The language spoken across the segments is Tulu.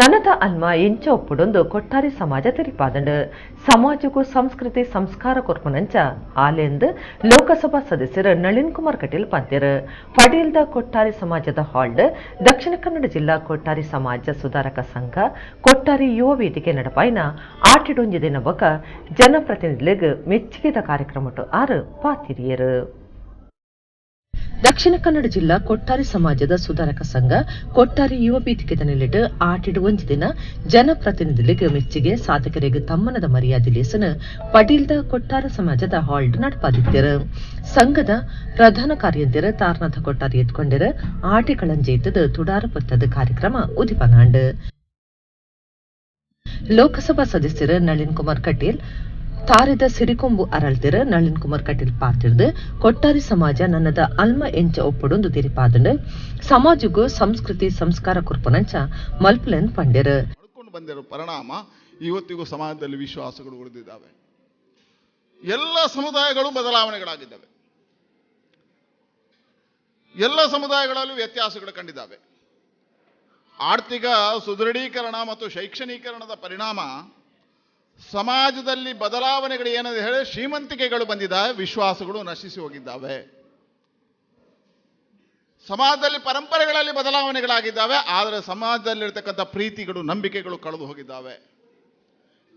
ನನದ ಅಲ್ಮ ಎಂಚ ಒಪ್ಪುಡೊಂದು ಕೊಟ್ಟಾರಿ ಸಮಾಜ ತೆರಿಪಾದಂಡು. ಸಮಾಜಕ್ಕೂ ಸಂಸ್ಕೃತಿ ಸಂಸ್ಕಾರ ಕೊರ್ಪುನಂಚ ಆಲೆಂದು ಲೋಕಸಭಾ ಸದಸ್ಯರು ನಳಿನ್ ಕುಮಾರ್ ಕಟೀಲ್ ಪಂತೆರು. ಪಡೀಲ್ದ ಕೊಟ್ಟಾರಿ ಸಮಾಜದ ಹಾಲ್ಡ್ ದಕ್ಷಿಣ ಕನ್ನಡ ಜಿಲ್ಲಾ ಕೊಟ್ಟಾರಿ ಸಮಾಜ ಸುಧಾರಕ ಸಂಘ ಕೊಟ್ಟಾರಿ ಯುವ ವೇದಿಕೆ ನಡಪಾಯಿನ ಆಟಿಡೊಂಜಿ ದಿನ ಬೊಕ ಜನಪ್ರತಿನಿಧಿಗಳಿಗೆ ಮೆಚ್ಚುಗೆದ ಕಾರ್ಯಕ್ರಮಟ್ಟು ಆರು ಪಾತಿರಿಯರು. ದಕ್ಷಿಣ ಕನ್ನಡ ಜಿಲ್ಲಾ ಕೊಟ್ಟಾರಿ ಸಮಾಜದ ಸುಧಾರಕ ಸಂಘ ಕೊಟ್ಟಾರಿ ಯುವ ವೇದಿಕೆದ ನೆಲೆಟ್ ಆಟಿಡು ಒಂಜಿ ದಿನ ಜನಪ್ರತಿನಿಧಿಗಳಿಗೆ ಮೆಚ್ಚುಗೆ ಸಾಧಕರಿಗೆ ತಮ್ಮನದ ಮರ್ಯಾದೆ ಲೇಸನ ಪಡೀಲ್ದ ಕೊಟ್ಟಾರ ಸಮಾಜದ ಹಾಲ್ಡ್ ನಡಪಾದಿತ್ತರು. ಸಂಘದ ಪ್ರಧಾನ ಕಾರ್ಯಂತೆರ್ ತಾರನಾಥ ಕೊಟ್ಟಾರಿ ಎತ್ಕೊಂಡೆರ್ ಆಟಿ ಕಳಂಜೇತದ ತುಡಾರ ಪೊತ್ತದ ಕಾರ್ಯಕ್ರಮ ಉದಿಪನಾಂಡ್. ಲೋಕಸಭಾ ಸದಸ್ಯರು ನಳಿನ್ ಕುಮಾರ್ ಕಟೀಲ್ ತಾರೆದ ಸಿರಿಕೊಂಬು ಅರಳ್ತಿರ ನಳಿನ್ ಕುಮಾರ್ ಕಟೀಲ್ ಪಾತಿರ್ದು ಕೊಟ್ಟಾರಿ ಸಮಾಜ ನನ್ನದ ಅಲ್ಮ ಎಂಚ ಒಪ್ಪುಡೊಂದು ತೆರಿಪಾದಂಡು ಸಮಾಜಕ್ಕೂ ಸಂಸ್ಕೃತಿ ಸಂಸ್ಕಾರ ಕುರ್ಪನಂಚ ಮಲ್ಪುಲೆನ್ ಪಂಡೆರು. ಬಂದಿರೋ ಪರಿಣಾಮ ಇವತ್ತಿಗೂ ಸಮಾಜದಲ್ಲಿ ವಿಶ್ವಾಸಗಳು ಉಳಿದಿದ್ದಾವೆ. ಎಲ್ಲ ಸಮುದಾಯಗಳು ಬದಲಾವಣೆಗಳಾಗಿದ್ದಾವೆ, ಎಲ್ಲ ಸಮುದಾಯಗಳಲ್ಲೂ ವ್ಯತ್ಯಾಸಗಳು ಕಂಡಿದ್ದಾವೆ. ಆರ್ಥಿಕ ಸುದೃಢೀಕರಣ ಮತ್ತು ಶೈಕ್ಷಣೀಕರಣದ ಪರಿಣಾಮ ಸಮಾಜದಲ್ಲಿ ಬದಲಾವಣೆಗಳು ಏನಂತ ಹೇಳಿ ಶ್ರೀಮಂತಿಕೆಗಳು ಬಂದಿದ್ದಾವೆ, ವಿಶ್ವಾಸಗಳು ನಶಿಸಿ ಹೋಗಿದ್ದಾವೆ. ಸಮಾಜದಲ್ಲಿ ಪರಂಪರೆಗಳಲ್ಲಿ ಬದಲಾವಣೆಗಳಾಗಿದ್ದಾವೆ, ಆದರೆ ಸಮಾಜದಲ್ಲಿರ್ತಕ್ಕಂಥ ಪ್ರೀತಿಗಳು ನಂಬಿಕೆಗಳು ಕಳೆದು ಹೋಗಿದ್ದಾವೆ.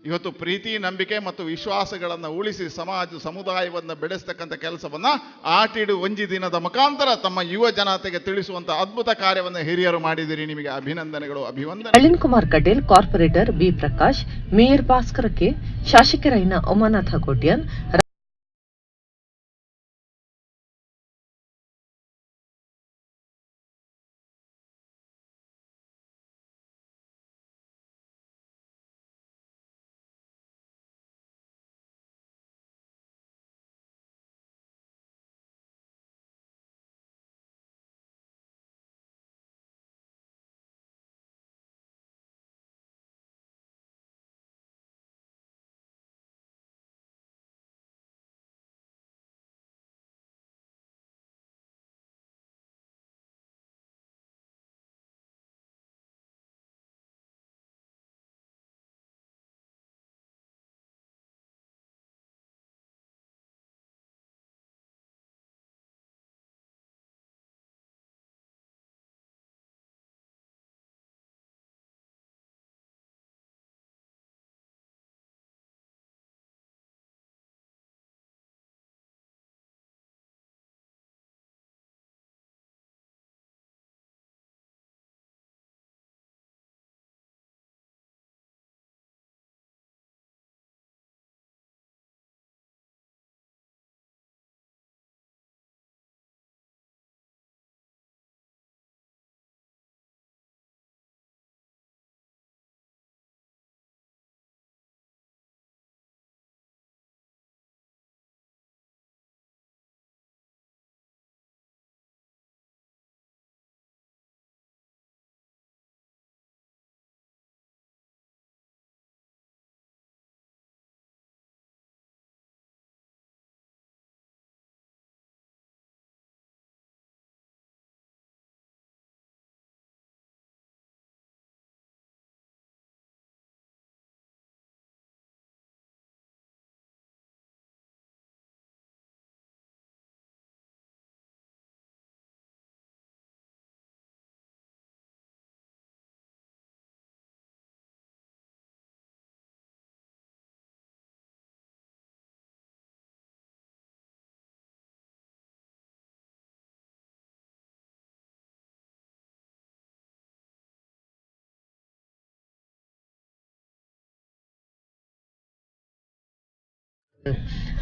ಇವತ್ತು ಪ್ರೀತಿ, ನಂಬಿಕೆ ಮತ್ತು ವಿಶ್ವಾಸಗಳನ್ನು ಉಳಿಸಿ ಸಮಾಜ ಸಮುದಾಯವನ್ನು ಬೆಳೆಸ್ತಕ್ಕಂಥ ಕೆಲಸವನ್ನು ಆಟಿಡು ಒಂಜಿ ದಿನದ ಮುಖಾಂತರ ತಮ್ಮ ಯುವ ಜನತೆಗೆ ತಿಳಿಸುವಂಥ ಅದ್ಭುತ ಕಾರ್ಯವನ್ನು ಹಿರಿಯರು ಮಾಡಿದಿರಿ. ನಿಮಗೆ ಅಭಿನಂದನೆಗಳು, ಅಭಿವಂದನೆ. Nalin Kumar Kateel, corporator B Prakash, mayor Bhaskar K, ಶಾಸಕರಾಯಿನ Umanatha Kotian,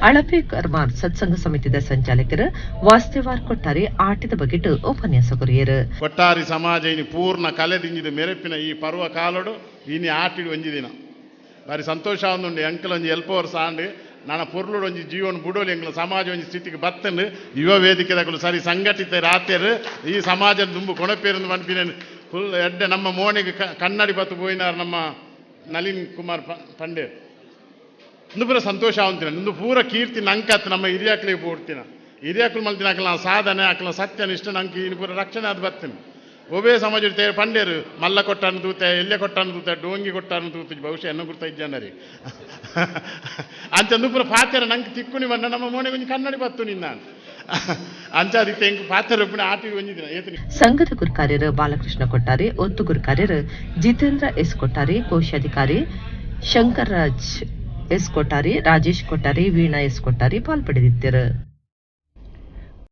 ಅಳಪೆ ಕರ್ಮಾರ್ ಸತ್ಸಂಗ ಸಮಿತಿದ ಸಂಚಾಲಕರು ವಾಸ್ತೇವಾರ್ ಕೊಟ್ಟಾರಿ ಆಟದ ಬಗೆಟ್ ಉಪನ್ಯಾಸ ಕೊರಿಯರು. ಕೊಟ್ಟಾರಿ ಸಮಾಜ ಇನಿ ಪೂರ್ಣ ಕಲೆದಿಂಜಿದ ಮೆರೆಪಿನ ಈ ಪರ್ವ ಕಾಲಡು ಇನಿ ಆಟಿಡು ಒಂಜಿ ದಿನ ಬಾರಿ ಸಂತೋಷ ಒಂದುಂಡು. ಅಂಕಲ್ ಒಂಜಿ ಎಲ್ಪ ವರ್ಷ ಆಂಡ್ ನಾನ ಪೊರ್ಲುಡು ಒಂಜಿ ಜೀವನ ಬುಡೋಲಿ ಎಂಕಲ ಸಮಾಜ ಒಂಜಿ ಸ್ಥಿತಿಗೆ ಬತ್ತಂಡು ಯುವ ವೇದಿಕೆದಕುಲು ಸರಿ ಸಂಘಟಿತ ರಾತ್ಯರು ಈ ಸಮಾಜ ದುಂಬು ಕೊಣಪೇರಂದು ಮನ್ಪಿನ ಫುಲ್ ಎಡ್ಡೆ ನಮ್ಮ ಮೋಣಿಗೆ ಕನ್ನಡಿ ಬತ್ತು ಪೋಯಿನಾರ್ ನಮ್ಮ ನಳಿನ್ ಕುಮಾರ್ ಪಂಡೇರ್. ಇಂದು ಪೂರ ಸಂತೋಷ ಆವಂತಿನ ಇಂದು ಪೂರ ಕೀರ್ತಿ ನಂಕತ್ ನಮ್ಮ ಹಿರಿಯಾಕ್ಲಿಗೆ ಪೂರ್ತಿನ ಹಿರಿಯಾಕ್ಲು ಮಲ್ತಿನ ಅಕ್ಲ ಸಾಧನೆ ಅಕ್ಲ ಸತ್ಯ ನಿಷ್ಠ ನಂಗೆ ಇನ್ನು ಪೂರ ರಕ್ಷಣೆ ಅದು ಬರ್ತೀನಿ. ಒವೇ ಸಮಾಜ ಪಂಡೇರು ಮಲ್ಲ ಕೊಟ್ಟಾನು ತೂತೆ, ಎಲ್ಲೆ ಕೊಟ್ಟಾನು ತೂತೆ, ಡೋಂಗಿ ಕೊಟ್ಟಾನು ತೂತು, ಬಹುಶಃ ಎನ್ನ ಗುರ್ತ ಇಜ್ಜಾನರಿ ಅಂಚ ನುಪ್ಪುರ ಪಾತೆರ ನಂಗೆ ತಿಕ್ಕುನಿ ಬಣ್ಣ ನಮ್ಮ ಮೋನೆ ಒಂಜಿ ಕನ್ನಡಿ ಬತ್ತು ನಿನ್ನ ಅಂಚ ಅದಕ್ಕೆ ಎಂಕ್ ಪಾತೆರ ಉಪ್ಪುನ ಆಟಿ ಒಂಜಿ ದಿನ ಏತನಿ. ಸಂಘದ ಗುರುಕಾರ್ಯರು ಬಾಲಕೃಷ್ಣ ಕೊಟ್ಟಾರಿ, ಒತ್ತು ಗುರುಕಾರ್ಯರು ಜಿತೇಂದ್ರ ಎಸ್ ಕೊಟ್ಟಾರಿ, ಕೋಶಾಧಿಕಾರಿ ಶಂಕರರಾಜ್ ಎಸ್ ಕೊಟ್ಟಾರಿ, ರಾಜೇಶ್ ಕೊಟ್ಟಾರಿ, ವೀಣಾ ಎಸ್ ಕೊಟ್ಟಾರಿ ಪಾಲ್ಪಡೆದಿದ್ದರು.